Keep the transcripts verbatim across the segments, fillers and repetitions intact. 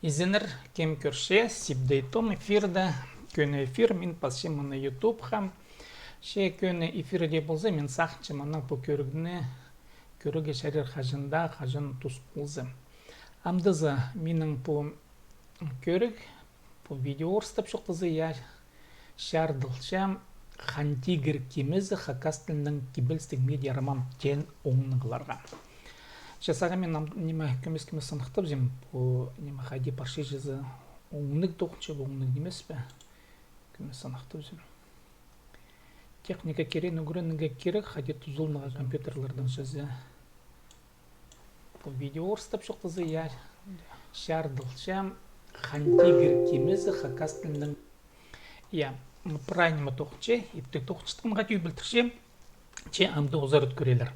Изеннер, кем кӧрче, Сибдей Том эфирде. Кӧні эфир, мин пасчам мыны ютубха. Че кӧні эфир дее полза, мин сағынчам, анаң пу кӧрігні кӧрерге чарир хаҷан даа, хаҷан тус полза. Амды за минің пу кӧріг, пу видео орыстап чоохтаза, я, чарыдылча «Хан тигір кемезі» хакас тілінең кибелістіг медиа роман теен оңнығларға. Че сағам мин ам-, ниме, кӧмес-кӧмес сыныхтапчам, пу, ниме, хайди парча чізе, оңнығ тоғынча ба, оңнығ нимес пе? Кӧмес сыныхтапчам. Техника кирегін ӱгренерге кирек, хайди тузаланарға компьютерлернің чізе. Пу видео орыстап чоохтаза, я, чарыдылча «Хан тигір кемезі» хакас тілінең. Я, м, прай ниме тоғынча, иптіг тоғынчатханға тӧӧй пілдірче, че амды узарып кӧрелер.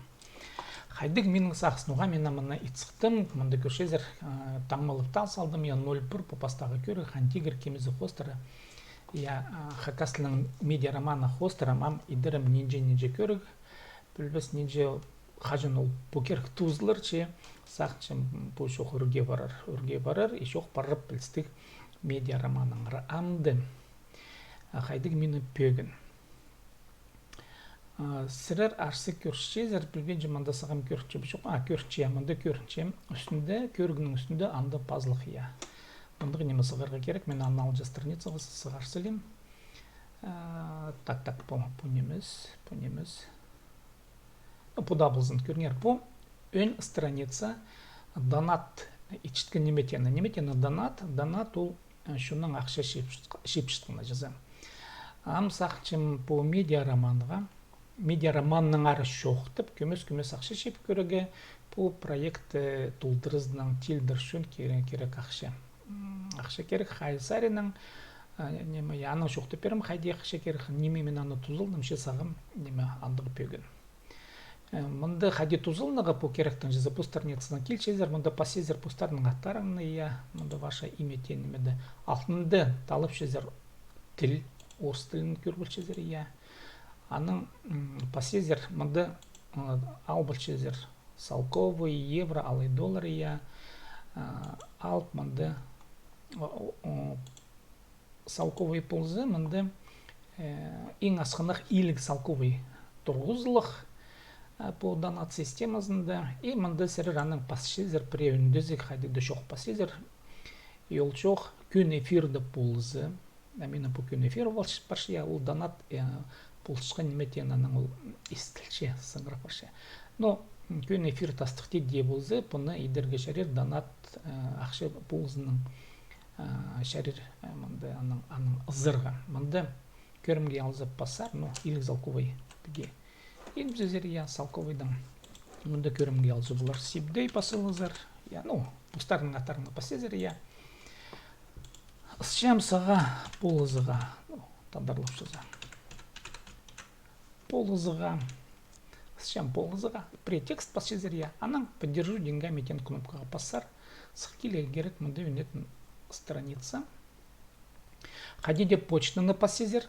Хайдағ минің сағыс, ноға мин мыны ит сыхтым, мында кӧрчезер, а, таңмалап таа салдым, я, ноль пір, пу пастағы кӧріг, «Хан тигір кемезі» хоостыра. Я, а, хакас тілінең медиа романы хоостыра, ам идерім нинҷе-нинҷе кӧріг, пілбес нинҷе, хаҷан ол пу кирек тузалар, че сағынчам, пу чох ӧрге парар, ӧрге парар, и чох парар пілістіг медиа романнаңар. Амды, а, хайдағ мині пӧгін. А, сірер арса кӧрчезер, пілбинчем, мында сағам кӧрінче бе, чох, а, кӧрінче, я, мында кӧрінче. Ӱстӱнде, кӧрігнің ӱстӱнде анда пазылых, я. Мындағ ниме сығарға кирек, мин аны алҷа страницаға сығар салим. А, так, так, пу, пу нимес, пу нимес. Ну, пу даа ползын, кӧріңер, пу ӧӧн страница, донат, итчеткен ниме теені, ниме теені донат, донат ол, э, чонның ахча чыып-, чыыпчатханы чізе. Ам сағынчам, пу медиа романға, медиа романнаңар чоохтап, кӧмес-кӧмес ахча чыып кӧрерге, пу проект, э, толдыразынаң тилдірҷең кире-, кирек ахча. М, ахча кирек, хайзы саринаң, а, ниме, я, анаң чоохтап пирем, хайди ахча кирек, ниме мин аны тузаладым, че сағам, ниме, андағ пӧгін. Э, мында хайди тузаланарға пу киректең чізе, пу страницанаң килчезер, мында пасчазар постарның аттарынаң, я, мында ваше имя теен нимеде. Алтында талапчазар тіл, орыс тілін кӧр полчазар, я. Анаң, м, пасчазар, мында, ы, ал полчазар салковый, евро, алай доллар, я. А, алып мында, о, о, о, салковый полза, мында, э, иң асхынах иліг салковый турғызылых, э, пу донат системазында. И мында сірер анаң пасчазар, пірее ӱндезіг, хайдағ даа чох пасчазар. И ол чох кӧні эфирде полза, а минің пу кӧні эфир пол-, парча, я, ол донат, э, полысчатхан ниме теен анаң ол истілче, сыңыра парча. Но, м, кӧні эфир тастыхти дее полза, пуны идерге чарир донат, э, ахча полызынаң, э, чарир, э, мында анаң, анаң ызарға. Мында кӧрімге алза пасар, ну, иліг салковый піди. Ин пілзер, я, салковыйдаң. Мында кӧрімге алза полар Сибдей пасылызар. Я, ну, постарның аттарынаң пасчазар, я. Ысчам сағаа полызығға, ну, тадарлапчаза. Полызығға. Ысчам полызығға. Пірее текст пасчазар, я. Анаң «Поддержу деньгами» теен кнопкаға пассар, сых килерге кирек мында ӧнетін страница. Хайди дее почтаны пасчазар.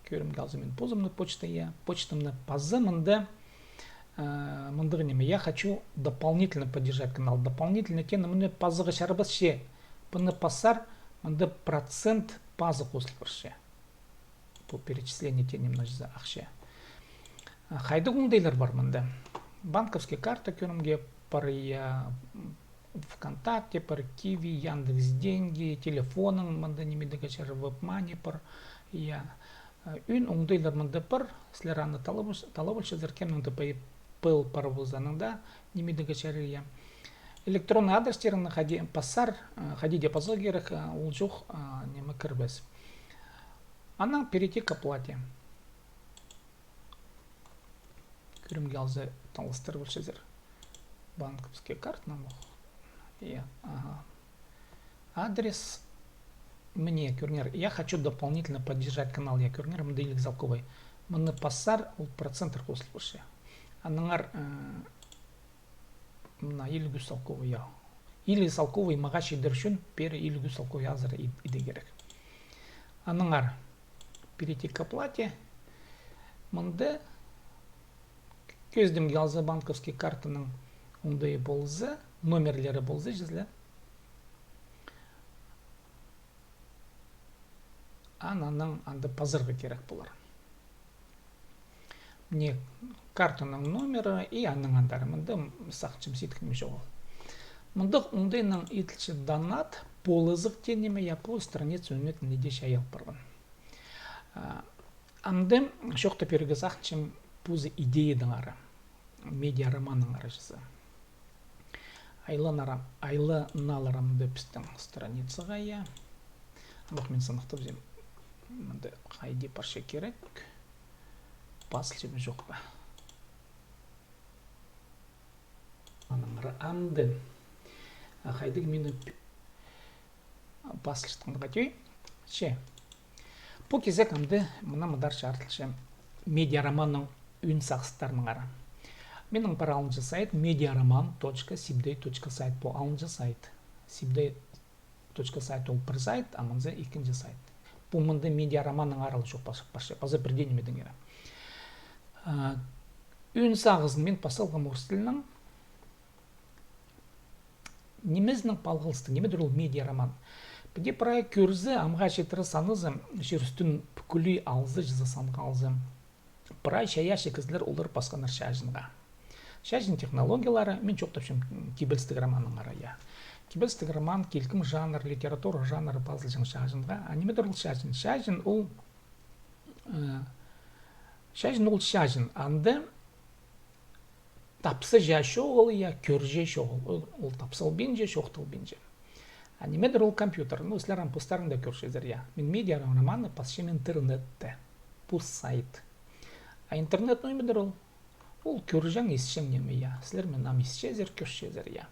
Кӧрімге алза, мин позымны почта, я. Почтамны паза, мында, э, мындағ ниме: «Я хочу дополнительно поддержать канал». Дополнительно теені мында пазарға чарабас, че пыны пассар, мында процент пазы хозыл парча. Пу перечисление теен ниме чізе, ахча. А хайдағ оңдайлар пар мында? Банковский карта кӧрімге пар, я, ВКонтакте пар, Киви, Яндекс Деньги, телефоннаң мында ниме идерге чарир, WebMoney пар, я. Э, ӧӧн оңдайлар мында пар, сірер аны талап, талап алчазар, кемнің дее PayPal пар полза, анаң даа ниме идерге чарир, я. Электронный адрестерін хайди пассар, э, хайди дее пазарға кирек, э, ол чох, э, ниме кірбес. Анаң «Перейти к оплате». Кӧрімге алза, талластыр полчазар. Банковский картанаң ох. Я, ага. Адрес. Мына, кӧріңер, «Я хочу дополнительно поддержать канал», я, кӧріңер, мында иліг салковай. Мыны пассар, ол проценттер хозыл парча. Аннаңар, э, Мына иліг ӱс салковай, я. Иліг салковай мағаа читер ӱчӱн пеер иліг ӱс салковай азыра ид-, идерге кирек. Аннаңар «Перейти к оплате». Мында кӧзідімге алза, банковский картаның оңдайы полза, номерлері полза, чізе. Анаң анда пазарға кирек полар. Мына картаның номері и аның андары. Мында сағынчам сидік ниме чоғыл. Мындағ оңдайнаң иділче донат, полызығ теен ниме, я, пу страница ӱнетін иди чайал парған. Анда чоохтап пирерге сағынчам позы идеядаңар, медиа романнаңар чізе. Айланарам, айланаларам да пістің страницаға, я. Андох мин сыныхтабызим. Мында хайди парча кирек. Пазылча ба, чох па? Анаңар анда. А хайдағ мині пазылчатханға тӧӧй. Че. Пу кизек амды мына мыдар чарытылча медиароманның ӱн сағыстарынаңар. Минің пар алынҷа сайт медиароман точка сибдей точка сайт. Пу алынҷа сайт. Сибдей точка сайт ол пір сайт, а мынзы ікінҷі сайт. Пу мында медиароманнаңар ла чоох пас-, пасча, паза пірдее нимедеңер. А, ӱн сағызын мин пас салғам орыс тілінең. Нимезінең палғалыстығ, нимедір ол медиароман? Піди прай кӧрзе, амға читіре саназа, чир ӱстӱн пӱкӱлей алза, чізе санға алза. Прай чайаачы кізілер олар пасханнар чаҷынға. Чаҷын технологиялары, мин чоохтапчам кибелістіг романнаңар, я. Кибелістіг роман, килкім жанр, литература жанры пазылҷаң чаҷынға. А нимедір ол чаҷын? Чаҷын ол, э, чаҷын ол чаҷын. Анда тапсаҷаң чоғыл, я, кӧрҷең чоғыл. Ол, ол тапсалбинча, чоохталбинча. А нимедір ол компьютер? Ну, сірер ам постарың даа кӧрчезер, я. Мин медиа романны пасчам интернетте. Пу сайт. А интернет, ну, нимедір ол? Ол кӧрҷең, исчең ниме, я. Сірер мин ам исчезер, кӧрчезер, я.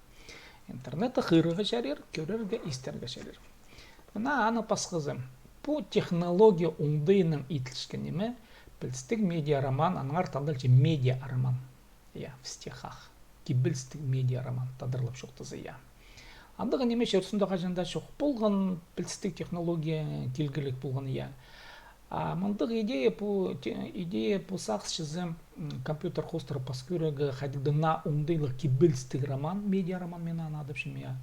Интернетте хығырарға чарир, кӧрерге, истерге чарир. Мына аны пасхазы. Пу технология оңдайынаң иділчеткен ниме, пілістіг медиа роман, аннаңар тадылча медиа роман. Я, в стихах. Кибелістіг медиа роман, тадарлап чоохтаза, я. Андағ ниме чир ӱстӱнде хаҷан даа чох полған, пілістіг технология килгіліг полған, я. А мындағ идея пу, те-, идея пу сағыс чізе, м, компьютер хоостыра пас кӧрерге, хайдағ даа наа оңдайлығ кибелістіг роман, медиа роман мин аны адапчам, я.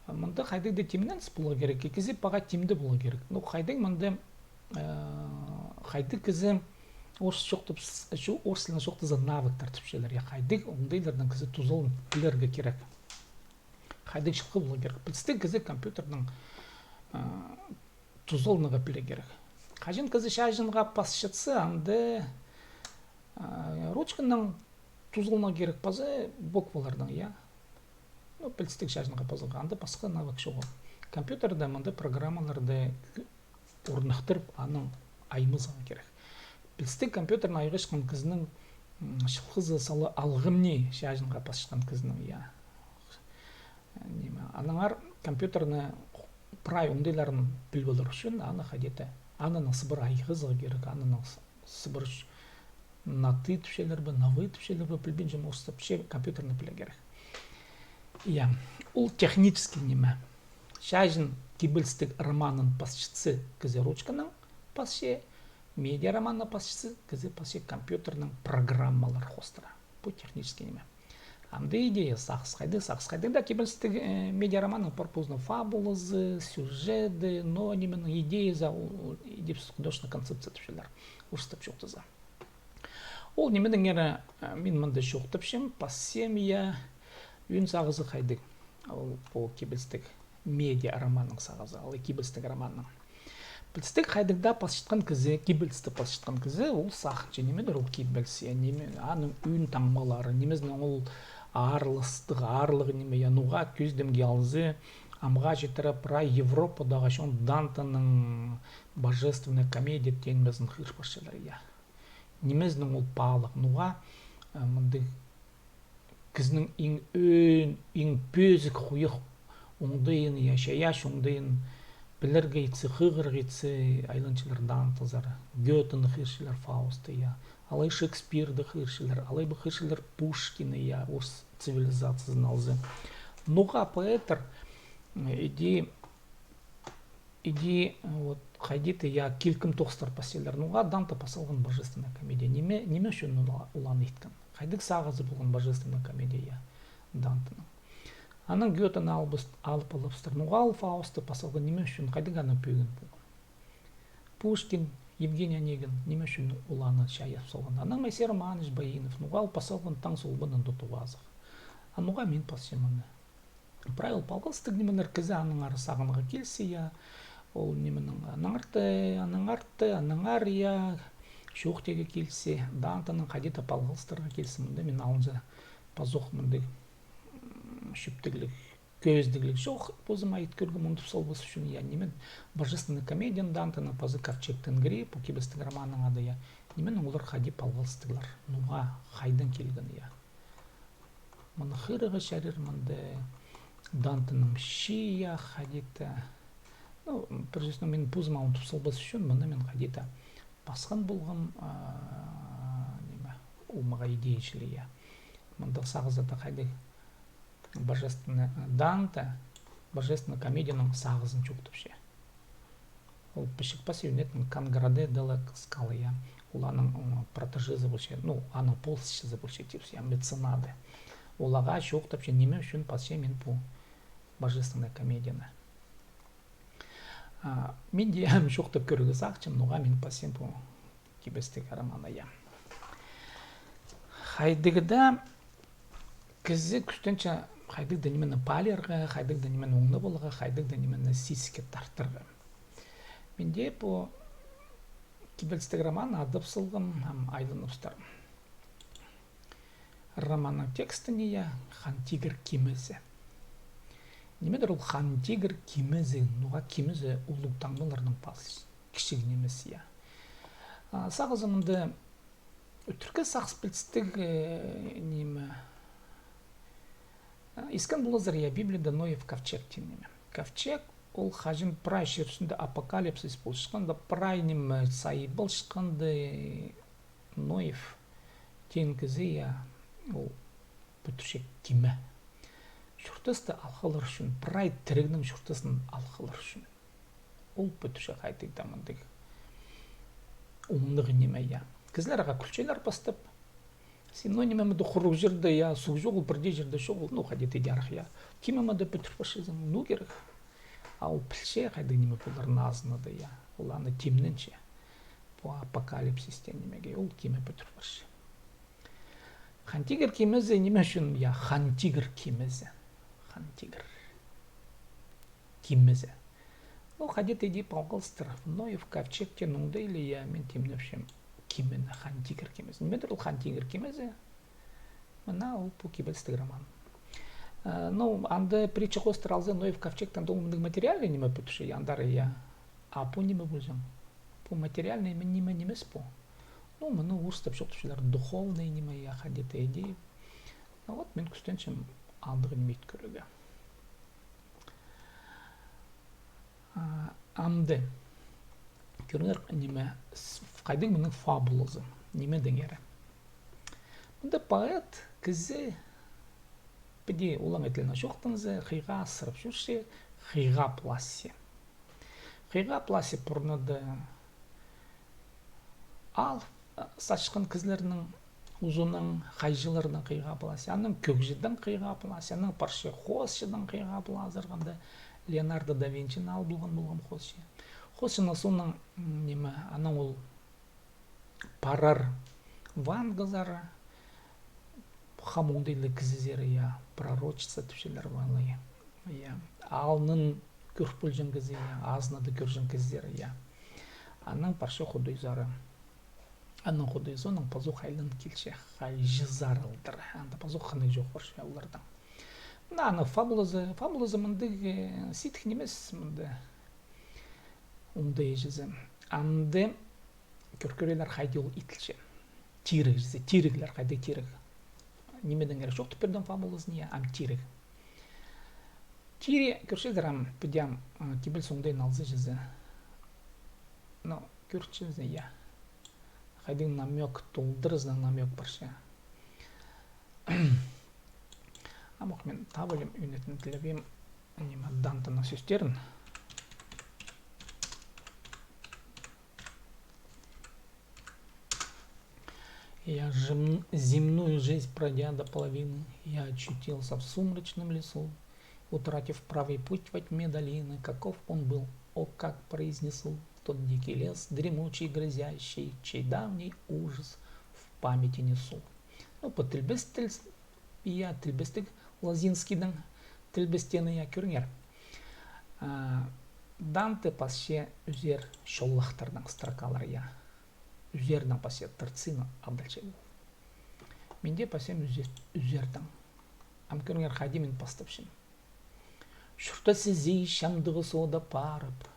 Мында хайдағ даа тимненіс поларға кирек, кізі паға тимде поларға кирек. Ну, хайдағ мында, э, хайдағ кізі орыс чоохтап с-, чо-, орыс тілінең чоохтаза, навыктар тіпчелер, я, хайдағ оңдайлардаң кізі тузаланып пілерге кирек. Хайдағ чылғы поларға кирек. Пілістіг кізі компьютернең, э, тузаланарға пілерге кирек. Хаҷан кізі чаҷынға пасчатса, анда, а, ручканаң тузаланарға кирек паза букваларнаң, я. Ну, пілістіг чаҷынға пазарға, анда пасха навык чоғыл. Компьютерде мында программаларды орнықтырып, анаң аймызарға кирек. Пілістіг компьютерні айғасчатхан кізінің, м, чылғызы сала алғым ни, чаҷынға пасчатхан кізінің, я. Ниме, аннаңар компьютерні прай оңдайларын піліп алар ӱчӱн аны хайди-да, анаң сыбыра айғазарға кирек, анаң с-, сыбыра ч-, наа тіпчелер бе, наа тіпчелер бе, пілбинчем, орыстап че компьютерні пілерге кирек. Я, ол технический ниме. Чаҷын кибелістіг романын пасчатса кізі ручканаң пасча, медиа романны пасчатса кізі пасча компьютернің программалар хоостыра. Пу технический ниме. Ам даа идея сағыс, хайдағ сағыс, хайдағ даа кибелістіг, э, медиа романның пар позының фабулазы, сюжеті, но нименің идеязы, ол, ол идея, художественная концепция тіпчелер, орыстап чоохтаза. Ол нимедеңер, э, мин мында чоохтапчам, пассам, я, ӱн сағызы хайдағ. Ол, ол кибелістіг медиа романның сағызы, алай кибелістіг романның. Пілістіг хайдағ даа пасчатхан кізі, кибелісті пасчатхан кізі, ол сағынча, нимедір ол кибеліс, я, ниме, аның ӱн таңмалары, нимезінең ол аарластығ, аарлығ ниме, я, ноға кӧзідімге алза, амға читіре прай Европадағы чон Дантенің Божественная комедия теен нимезін хығыр парчалар, я. Нимезінең ол паалығ, ноға, э, мындағ кізінің иң ӧӧн, иң пӧзік хуйах оңдайын, я, чайаачы оңдайын пілерге итсе, хығырарға итсе, айланчалар Дантезер, Гётені хығырчалар, Фаустты, я, алай Шекспирді хығырчалар, алай ба хығырчалар Пушкинні, я, орыс цивилизациязын алза. Ноға поэттер, м, иди Иди, вот, хайди-да, я, килкім тоғыстар пасчалар. Ноға Данте пас салған Божественная комедия? Ниме, ниме ӱчӱн ол, ол аны иткен? Хайдағ сағызы полған Божественная комедия, я, Дантенің? Анаң Гётені алыбыс-, алып алыбыстыр. Ноға ол Фаустты пас салған? Ниме ӱчӱн? Хайдағ аны пӧгін полған? Пушкин, Евгений Онегин, ниме ӱчӱн ол аны чайап салған? Анаң Моисей Романович Баинов, ноға ол пас салған «Таң солбанын тудып» азах? А ноға мин пасчам аны? Прай ол палғалыстығ нимелер, кізі аннаңар сағынарға килзе, я, ол нименің аннаңар, аннаңар, аннаңар, я, чоохтирға килзе, Дантенің хайди-да палғалыстырарға килзе, мында мин алынҷа пазох мындағ, м, чӧптігліг, кӧзідігліг чоох позым айт кӧргем, ундуп салбас ӱчӱн, я, ниме, Божественная комедия Дантенің паза Ковчег Тенгри, пу кибелістіг романның ады, я, нименің олар хайди палғалыстығлар, ноға, хайдаң килген, я. Мыны хығырарға чарир, мында Дантенің чии, я, хайди-да. Ну, пір сӧснең, мин позым ундуп салбас ӱчӱн, мыны мин хайди-да пасхан полғам, а, ниме, ол мағаа идея чіли, я. Мында сағызы да хайдағ, божественный, Данте божественный комедияның сағызын чоохтапча. Ол пічік пасча ӱнетін Конграде де ла Скала, я. Ол аның, м, протежезі полча, ну, аның полысчызы полча, тіпче, я, меценады. Ол ағаа чоохтапча, ниме ӱчӱн пасчам мин пу божественная комедияны. А, мин дее ам чоохтап кӧрерге сағынчам, ноға мин пасчам пу кибелістіг романны, я. Хайдағ-да кізі кӱстенче хайдағ-да нимені паалирға, хайдағ-да нимені оңнап аларға, хайдағ-да нимені сизікке тартарға. Мин дее пу кибелістіг романны адап салғам, ам айланыбыстырам. Романның текстіне, я, «Хан Тигір кимезі». Нимедір ол Хан Тигір кимезі, ноға кимезі улуғ таңмаларның пазы, кічіг нимес, я. А, сағызы мында ӧтіркі сағыс пілістіг, э, ниме. А, искен поларзар, я, Библияда Ноев ковчег тиин ниме. Ковчег, ол хаҷан прай чир ӱстӱнде апокалипсис полчатханда, прай ниме сайбалчатханда, Ноев тиин кізі, я, ол пӱдірче киме. Чуртасты алғылар ӱчӱн, прай тірігнің чуртасын алғылар ӱчӱн. Ол пӱдірче хайдағ-да мындағ оңнығ ниме, я. Кізілер ағаа кӱлчелер пастап. Син, ну, ниме, мында хуруғ чирде, я, суғ чоғыл, пір дее чирде чоғыл, ну, хайди-да иди арах, я. Киме мында пӱдір парчазың, ну, кирек. А ол пілче, хайдағ ниме поларын азынада, я. Ол аны тимненче. Пу апокалипсис теен нимеге ол киме пӱдір парча. Хан Тигір кимезі ниме ӱчӱн, я, Хан Тигір кимезі. Хан Тигір кимезі. Ну, хайди-да иди палғалыстыр. Ноев ковчег теен оңдай ла, я, мин тимнепчем кимені, Хан Тигір кимезі. Нимедір ол Хан Тигір кимезі? Мына ол пу кибелістіг роман. Э, ну, анда притча хоостыра алза, Ноев ковчегтең даа мындағ материальный ниме пӱдірче, я, андар, я. А пу ниме полҷаң? Пу материальный ниме, ниме нимес пу. Ну, мыны орыстап чоохтапчалар духовный ниме, я, хайди-да иди. Ну вот, мин кӱстенчем андағ ниме ит кӧрерге. А, амды. Кӧріңер, ниме, с-, хайдағ мының фабулазы, ниме теңер. Мында поэт кізі піди улаң тілнең чоохтанза, хыйға асырап чӧрче, хыйға пыласча. Хыйға пыласча пурнада аал сачхан кізілернің узунаң, хайҷыларнаң хыйға пыласча, анаң кӧгҷідең хыйға пыласча, анаң парча хоосчыдаң хыйға пылазар, анда Леонардо да Винчини аал полған, полған хоосчы. Хоосчыны соонаң, м, ниме, анаң ол парар ванназар, хам оңдайлығ кізізер, я, пророчица тіпчелер ваннай, я. Алнын кӧр полҷаң кізі, я, азынада кӧрҷең кізізер, я. Анаң парча Худайзар. Анаң Худайзар, анаң пазох айлан килче хайҷызар алдыр. Анда пазох хынығ чоох парча оларның. Мына аның фабулазы, фабулазы мындағ, э, сидік нимес, мында оңдай чізе. Анда кӧр кӧрерлер, хайди ол иділче. Тиріг чізе, тиріглер, хайдағ тиріг. Ниме теңер чоохтап пирдім фабулазын, я, ам тиріг. Тире кӧрчезер ам, піди ам, а, кибеліс оңдайын алза чізе. Ну, кӧрчезер, я. Хайдағ намёк, толдыразынаң намёк парча. Амох мин табылим, ӱнетін тілебим, ниме, Дантенің сӧстерін. Я жем-, земную жизнь пройдя до половины, я очутился в сумрачном лесу, утратив правый путь во тьме долины. Каков он был, о, как произнесу, тот дикий лес, дремучий, грозящий, чей давний ужас в памяти несу. Ну, пу тілбестіг, я, тілбестіг Лозинскийдің тілбестені, я, кӧріңер. А, Данте пасча ӱзер чоллахтардаң строкалар, я. Ӱзердең пасча, терцина адалча. Мин дее пасчам ӱзер-, ӱзердең. Ам кӧріңер, хайди мин пастапчам. Чуртас ізі чамдығы соода парып.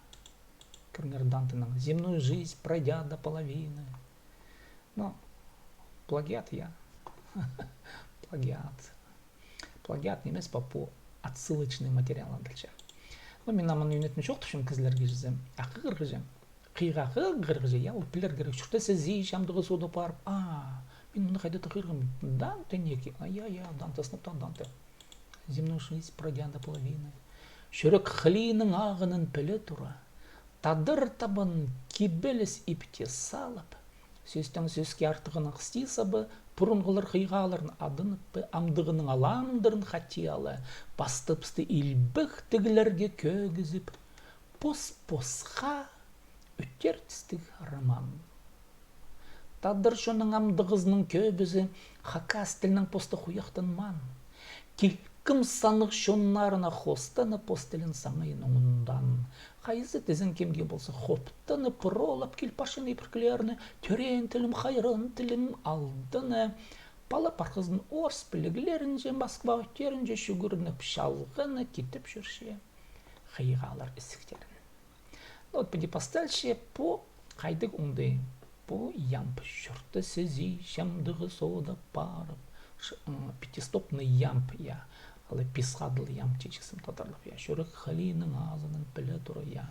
Кӧріңер, Дантенің «Земную жизнь пройдя до половины». Ну, плагиат, я. Плагиат. Плагиат нимес па, пу отсылочный материал адалча. Ну, мин ам аны ӱнетін чоохтапчам кізілерге чізе. А хығырғыҷы. Хыйға хығырғыҷы, я, ол пілер кирек. Чуртас ізі чамдығы соода парып. А, мин мыны хайда-да хығырғам. Данте неке. А, я, я, Данте, сынап та Данте. «Земную жизнь пройдя до половины». Чӱрек хылииның ағынын піле тура, тадар табан кибеліс ипте салып, сӧстең сӧске артығынаң сти саба, пурунғылар хыйғаларын адынып, амдығының алаандарын хати ала, пастабысты илбек тіглерге кӧгізіп, пос-посха ӱттер тістіг роман. Тадар чонның амдығызының кӧбізі хакас тілінең поста хуяхтанмаан. Килкім саннығ чоннарына хостанып, пос тілін саңайын оңундаан. Хайзы тізең кемге полза хоптанып, пролап кил парчаң ибіркілерні, тӧреен тілім, хайран тілім, алдына. Пала пархазын орыс піліглерінҷе, Москва ӱттерінҷе чӱгӱрініп чалғаны китіп чӧрче хыйғалар ізіктерін. Ну, вот, піди пасталча, пу хайдағ оңдай. Пу ямб. Чуртас ізі чамдығы соода парып. Ш-, м, пятистопный ямб, я. Алай пис хадылы ямб тиҷіксім тадарлап, я. Чӱрек хылииның ағынын піле тура, я.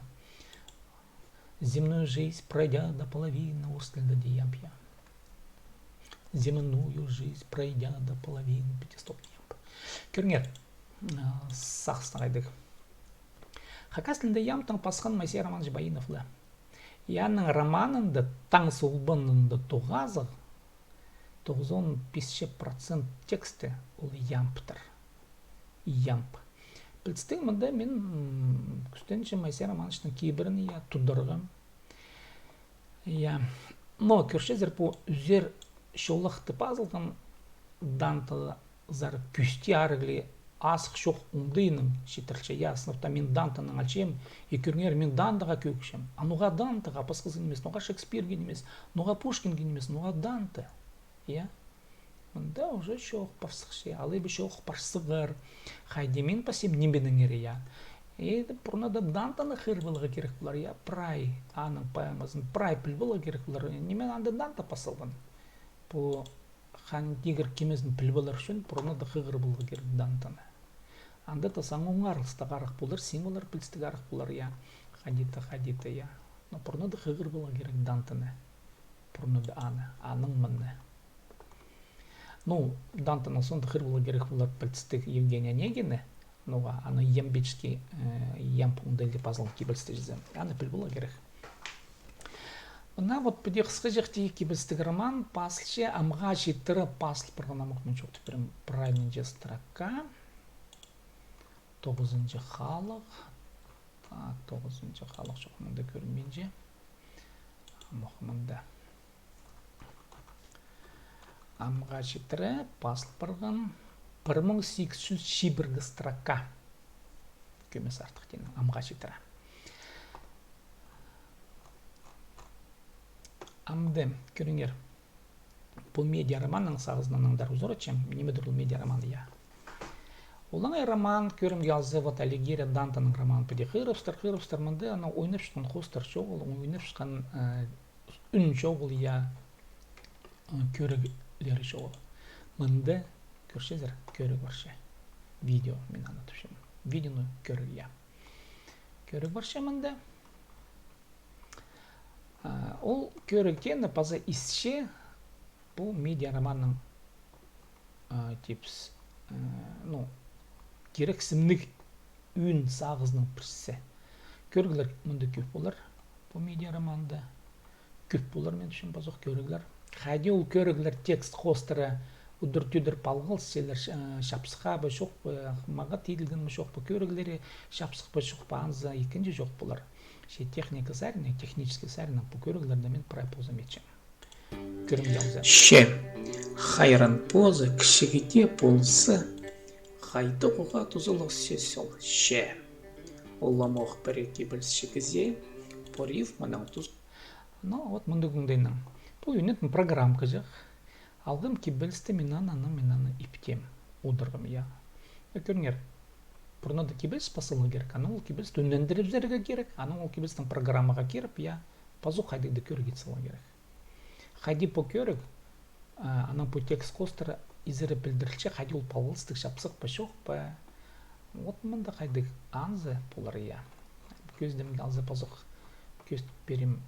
«Земную жизнь пройдя до половины», орыс тілінде дее ямб, я. «Земную жизнь пройдя до половины», пятистопный ямб. Кӧріңер, а, сағыснаң хайдағ. Хакас тілінде ямбтаң пасхан Моисей Романович Баинов ла. И аның романында «Таң солбанында тоғазығ» тоғызон пис процент тексті ол ямбтар. Ямб. Пілдістіг, мында мин, м, кӱстенчем Моисей Романовичтің кибірін, я, тударға. Я. Но кӧрчезер, пу ӱзер чоллахты пазылған Дантезар кӱсті арығлы азых чох оңдайнаң читірілче. Я, сынап та мин Дантенаң алчам, и кӧріңер, мин Дантеға кӧгізем. А ноға Дантеға, пасхазы нимес, ноға Шекспирге нимес, ноға Пушкинге нимес, ноға Данте? Я. Мында уже чоох пар сыхча, алай ба чоох пар сығар. Хайди мин пасчам нимедеңер, я. И пурнада Дантені хығыр поларға кирек полар, я, прай аның поэмазын, прай піл поларға кирек полар. Ниме анда Данте пас салған? Пу Хан Тигір кимезін піл полар ӱчӱн пурнада хығыр поларға кирек Дантені. Анда та саң оңарылыстығ арах полар, символлар пілістіг арах полар, я. Хайди-да, хайди-да, я. Но пурнада хығыр поларға кирек Дантені. Пурнада аны, аның мыны. Ну, Дантенің соонда хығыр поларға кирек полар пілістіг Евгений Онегинні, ноға аны ямбический, э, ямб оңдайда пазылған кибелісті чізе. Аны піл поларға кирек. Мына вот піди хысхаҷахти кибелістіг роман пазылча, амға читіре пазыл парған, амох мин чоохтап пирем, правильный строка. Тоғызынҷы халығ. Так, тоғызынҷы халығ чох, мында кӧрінминче. Амох мында. Амға читіре пазыл парған пір муң сигіс чӱс чибіргі строка. Кӧмес артых теен, амға читіре. Амды кӧріңер. Пу медиа романның сағызынаң андар узаратчам, нимедір ол медиа роман, я. Олаңай роман, кӧрімге алза, вот Алигьери, Дантенің романын піди хығырыбыстыр, хығырыбыстыр, мында ана ойнапчатхан хоостар чоғыл, ойнапчатхан, э, ӱн чоғыл, я, э, кӧріглері чоғыл. Мында кӧрчезер, кӧріг парча. Видео, мин аны тіпчем. Видеоны кӧріг, я. Кӧріг парча мында. А, ол кӧріг теені паза исче пу медиа романның, а, типс, э, ну, кирексімніг ӱн сағызының пірсі. Кӧріглер мында кӧп полар, пу медиа романда. Кӧп полар, мин ӱчӱн пазох кӧріглер. Хайди ол кӧріглер текст хоостыра Удур-тӧдір палғалыс, сілер чапсыхха ба, чох па, мағат иділген ме, чох па, кӧріглері чапсых па, чох па, анзы ікінҷі чох полар. Че техника саринаң, технический саринаң пу кӧріглерні мин прай позым итчем. Кӧрімге алза. Че. Хайран позы, кічіг дее полза, хайдағ уғаа тузалығ сӧс ол, че. Уламох пірее кибелісчі кізее, пу рифманаң тус. Ну, вот мындағ оңдайнаң. Пу ӱнетін программаҷах. Алғам кибелісті, мин аны, аны, мин аны иптем. Одырғам, я. Э, кӧріңер. Пурнада кибеліс пазыларға кирек, анаң ол кибелісті ӱнлендірібізерге кирек, анаң ол кибелістің программаға кіріп, я, пазох хайдағ-да кӧріг ит саларға кирек. Хайди пу кӧріг, а, анаң пу текст хоостыра изері пілдірілче, хайди ол палғалыстығ, чапсых па, чох па. Вот мында хайдағ анзы полар, я. Кӧзідімге алза, пазох кӧзіт пирем.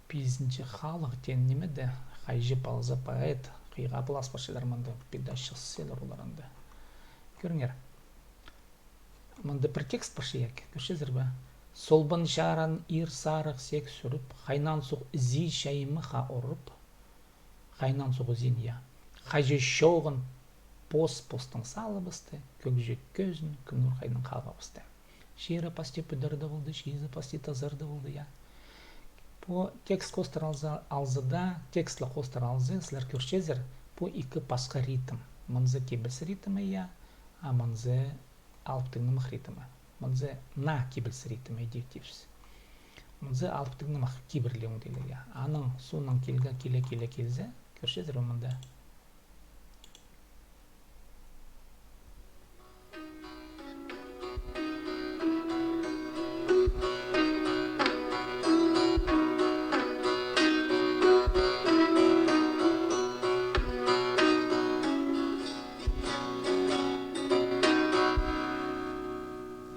Пизінҷі халых теен ниме дее, хайҷы палза поэт, хыйға палас парчалар мында, пида чыссалар олар анда. Кӧріңер. Мында пір текст парча, я, кӧрчезер бе? Солбан чаран ир сарығ сек сӱріп, хайнаан суғ ізі чайымыхха урып, хайнаан суғ ізін, я. Хайҷы чоғын пос-постың салыбысты, кӧгҷі кӧзін кӱн орхайнаң хабабысты. Чирі пасти пӱдерде полды, чиизі пасти тазарда полды, я. Пу текст хоостыра алза, алза даа, текст ла хоостыра алза, сілер кӧрчезер, пу ікі пасха ритм. Мынзы кибеліс ритмі, я, а мынзы алыптығ нымах ритмі. Мынзы наа кибеліс ритмі, идӧк тіпчебіс. Мынзы алыптығ нымах кибірліг оңдайлығ, я. Анаң соонаң килге, киле, киле килзе, кӧрчезер бе мында.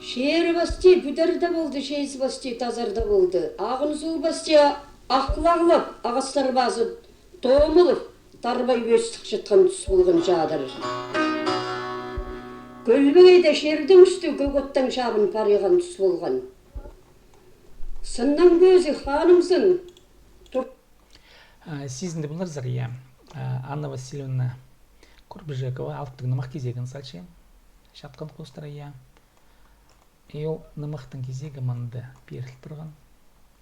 Чирі пасти пӱдерде полды, чиизі пасти тазарда полды. Ағын суғ пасти ахлағлап, ағастар пазы томылып, тарбай пӧстік чатхан тус полған чадыр. Кӧлбегейде чирдең ӱстӱ кӧк оттаң чабын париған тус полған. Сыннаң пӧзік ханымзын тур- А, сизінді поларзар, я. А, Анна Васильевна Курбижекова алыптығ нымах кизегін салча. Чатхан хоостыра, я. И ол нымахтың кизегі мында пиріл парған.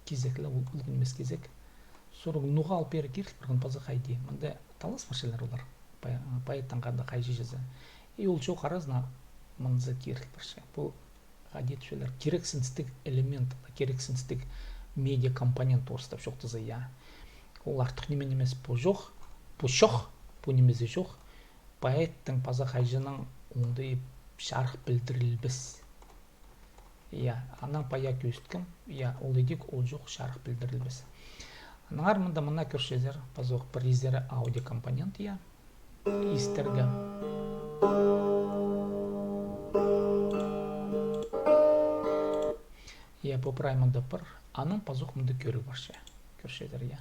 Кизек ле, ол улуғ нимес кизек. Сурығ ноға ол пеер киріл парған, паза хайди. Мында талас парчалар олар. Поэттең хада хайҷы чізе. И ол чоох аразына мынзы киріл парча. Пу хайди тіпчелер, кирексіністіг элемент, кирексіністіг медиакомпонент орыстап чоохтаза, я. Ол артых ниме нимес, пу чох, пу чох, пу нимезі чох. Поэттің паза хайҷының оңдай чарых пілдірілбес. Я, анаң пая кӧзіткем, я, ол идӧк ол чох чарых пілдірілбес. Аннаңар мында мына кӧрчезер, пазох пір изері аудиокомпонент, я. Истерге. Я, пу прай мында пір, анаң пазох мында кӧріг парча. Кӧрчезер, я.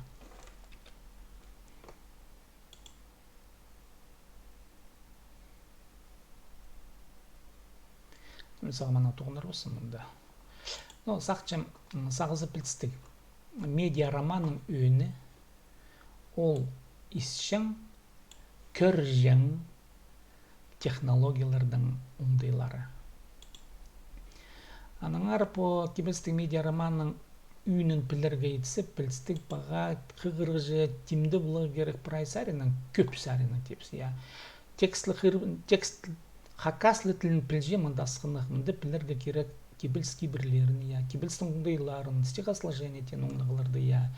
Сағам ана тоғынар болсын мында. Ну, сағынчам, м, сағызы пілдістіг. Медиа романның ӧӧні ол исчең, кӧрҷең технологияларның оңдайлары. Аннаңар пу кибелістіг медиа романның ӧӧнін пілерге итсе, пілдістіг, паға хығырығҷы тимде поларға кирек прай саринаң, кӧп саринаң тіпчебіс, я. Текст, хакас тілін пілче, мында асхынах, мында пілерге кирек кибеліс кибірлерін, я, кибелістің оңдайларын, стихосложение теен оңдайларды, я.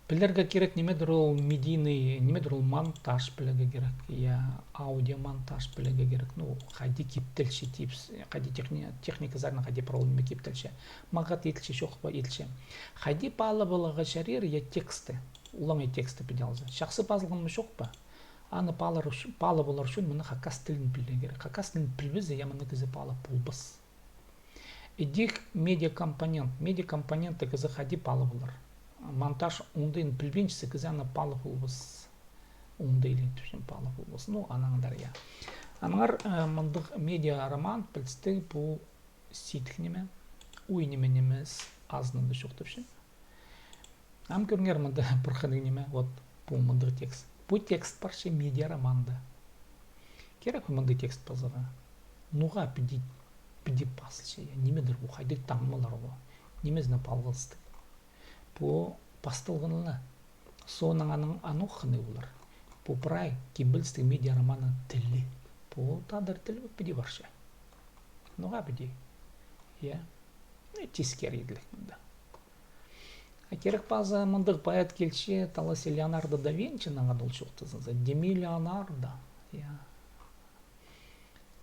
Пілерге кирек нимедір ол медийный, нимедір ол монтаж пілерге кирек, я, аудиомонтаж пілерге кирек, ну, хайди киптелче тіпчебіс, хайди техни-, техника саринаң хайди прай ол ниме киптелче. Мағат иділче, чох па иділче. Хайди паалап аларға чарир, я, тексті, олаңай тексті піди алза. Чахсы пазылған ма, чох па? Аны паалап алар ӱчӱн, паалап алар ӱчӱн мына хакас тілін пілерге кирек. Хакас тілін пілбезе, я, мына кізі паалап полбас. Идӧк медиакомпонент. Медиакомпонентті кізі хайди паалап алар? Монтаж оңдайын пілбинче, кізі аны паалап полбас. Оңдайлығ тіпчем, паалап полбас. Ну, аннаңар, я. Аннаңар, э, мындағ медиароман, пілдістіг, пу сидік ниме, уй ниме нимес, азынында чоохтапчам. Ам кӧріңер, мында пір хынығ ниме, вот, пу мындағ текст. Пу текст парча медиа романда. Керек пе мындағ текст пазарға? Ноға піди, піди пазылча, я? Нимедір пу, хайдағ таңмалар пу? Нимезіне палғалыстығ? Пу пасталғаны ла. Соонаң аның анох хынығ полар. Пу прай кибелістіг медиа романның тілі. Пу тадар тілі піди парча. Ноға піди? Я. Э, тискер иділіг мында. А керек паза мындағ поэт килче, талаза Леонардо да Винчи, ноға ол чоохтазынза. Деми Леонардо. Я.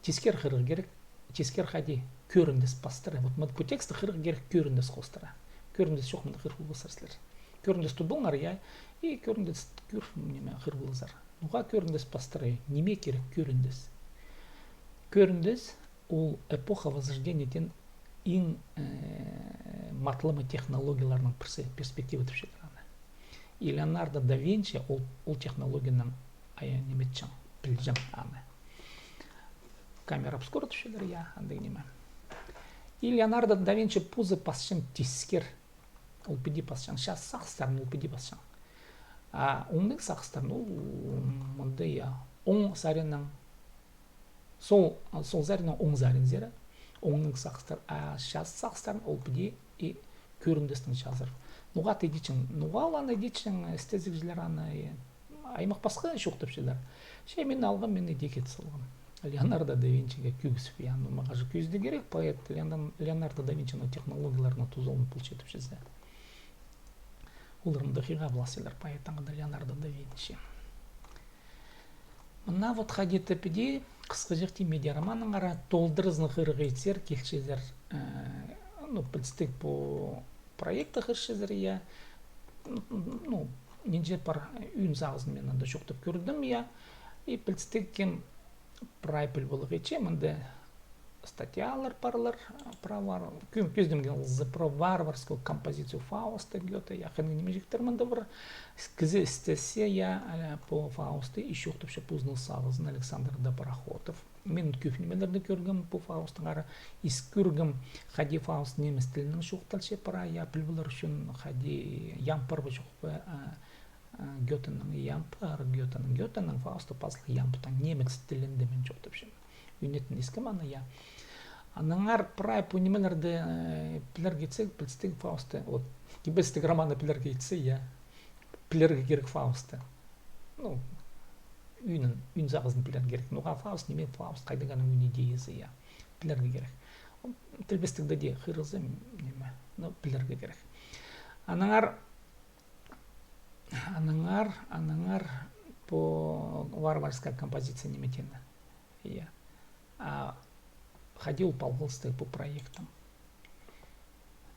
Тискер хығырарға керек, тискер хайди кӧріндіс пастыра. Вот мында пу тексті хығырарға керек кӧріндіс хоостыра. Кӧріндіс чох, мында хығыр полбассар сірер. Кӧріндіс тудыңар, я, и кӧріндіс кӧр, ниме, хығыр ползар. Ноға кӧріндіс пастыра, ниме керек кӧріндіс? Кӧріндіс, ол эпоха Возрождения теен иң, э, матлама технологияларның пірсі, перспектива тіпчелер аны. И Леонардо да Винчи ол, ол технологияны ая ниметчең, пілҷең аны. Камера обскура тіпчелер, я, андағ ниме. И Леонардо да Винчи позы пасчаң тискер. Ол піди пасчаң. Час сағыстарын ол піди пасчаң. А оңнығ сағыстарын ол мындағ, я, оң саринаң, сол, сол саринаң оң саринзар, оңнығ сағыстар, а час сағыстарын ол піди и кӧріндістің чазыр. Ноға тидічең, ноға ол аны идічең, істезігҷілер аны, и аймах пасха чоохтапчалар. Че мин алғам, мин иди кет салғам. Леонардо да Винчиге кӧзіп, я, ну, мағаа же кӧзідіг керек, поэт Леонар-, Леонардо да Винчиның технологияларына тузаланып полча тіпчезер. Олар мында хығырып алчалар поэт аңда Леонардо да Винчи. Мына вот хайди-да піди, хысхаҷахти медиа романнаңар, толдыразын хығырарға итсер, килчезер, э, ну, пілдістіг пу проектті хығырчазар, я. Ну, нинҷе пар ӧӧн сағызын мин анда чоохтап кӧрдім, я. И пілдістіг кем прай піл поларға итче, мында статьялар парлар, про вар-, кӧ-, кӧзідімге алза, про варварскую композицию Фауста Гёте, я, хынығ нимеҷектер мында пар. Кізі істесе, я, э, пу Фаустты и чоохтапча позының сағызын, Александр Доброхотов. Мин кӧп нимелерні кӧргем пу Фаусттаңар, ис кӧргем, хайди Фауст немец тілінең чоохталча прай, я, піл полар ӱчӱн, хайди ямб пар ба чох па, а, а, Гётенің, ямб пар Гётенің, Гётенің Фаусты пазылған ямбтаң, немец тілінде мин чоохтапчам. Ӱнетін искем аны, я. Аннаңар прай пу нимелерді, э, пілерге итсек, пілдістіг Фаустты, вот, кибелістіг романны пілерге итсе, я, пілерге кирек Фаустты. Ну, ӧӧнін, ӧӧн сағызын пілерге кирек. Ноға Фауст, ниме Фауст, хайдағ аның ӧӧн идеязы, я. Пілерге кирек. Тілбестігде дее хығырза, ниме, ну, пілерге кирек. Аннаңар, аннаңар, аннаңар пу варварская композиция ниме теені. Я. А хайди ол палғалыстығ пу проектің?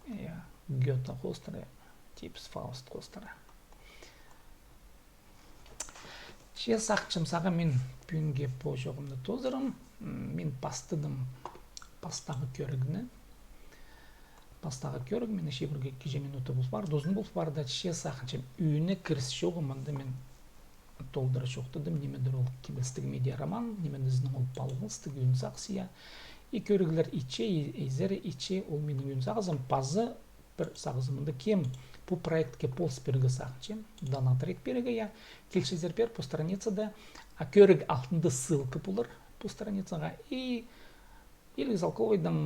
Я. Гёте хоостыра, типс Фауст хоостыра. Че сағынчам, сағам мин пӱӱнге пу чооғымны тоозарым. М, мин пастадым пастағы кӧрігні. Пастағы кӧріг, мин чибіргі кичее минута пол парды, узун пол парды, че сағынчам, ӧӧні кіріс чоғы мында мин толдыра чоохтадым, нимедір ол кибелістіг медиа роман, нименің ізінең ол палғалыстығ, ӧӧн сағыс, я. И кӧріглер итче, и, изері итче, ол минің ӧӧн сағызым, пазы пір сағызым мында кем пу проектке полыс пирерге сағынча, донат рет пирерге, я, килчезер пеер пу страницада, а кӧріг алтында ссылка полар пу страницаға, и Илиг Залковайдаң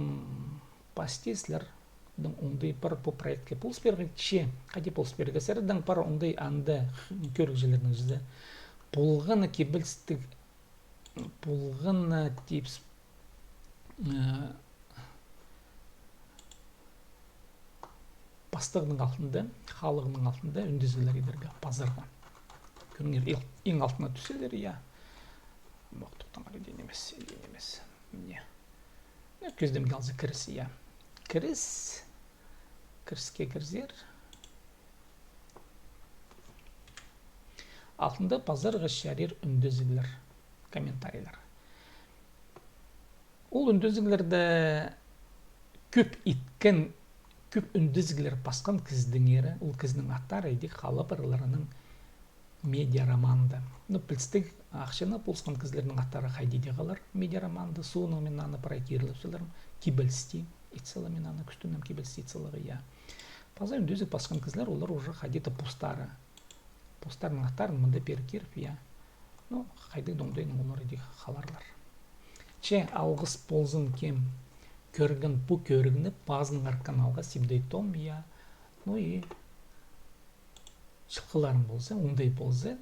пасти сірернің оңдай пар пу проектке полыс пирерге, че хайди полыс пирерге, сірернің пар оңдай анда кӧрігҷілернің чізі. Полған на кибелістіг, полған на типс, э, пастығның алтында, халығның алтында ӱндезіглер идерге, пазарға. Кӧріңер, иң, иң алтына тӱсчелер, я. Мох, тохтаңар, идеен нимес, идеен нимес. Міне. Ну, кӧзідімге алза, кіріс, я. Кіріс. Кіріске кірзер. Алтында пазарға чарир ӱндезіглер, комментарийлер. Ол ӱндезіглерді кӧп иткен, кӧп ӱндезіглер пасхан кізідеңер, ол кізінің аттары идӧк хал парарлар аның медиароманда. Ну, пілдістіг, ахчаны полысхан кізілернің аттары хайди дее халар медиароманда. Соонаң мин аны прай киріліп саларым, кибелісті ит салам, мин аны кӱстенем кибелісті ит саларға, я. Паза ӱндезіг пасхан кізілер, олар уже хайди-да постары Постарның аттарын мында пеер киріп, я. Ну, хайдағ-да оңдайнаң олар идӧк халарлар. Че, алғыс ползын, кем кӧрген пу кӧрігні, пазыныңар каналға, Сибдей Том, я. Ну и чылғыларың полза, оңдай полза,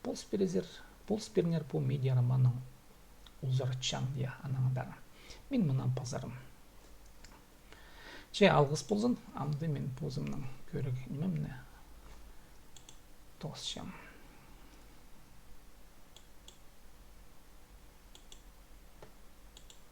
полыс пиріңер, полыс пиріңер пу медиа романның узаратчаң, я, анаңар. Мин мынаң пазарым. Че, алғыс ползын, амды мин позымның кӧріг нимемні тоосчам.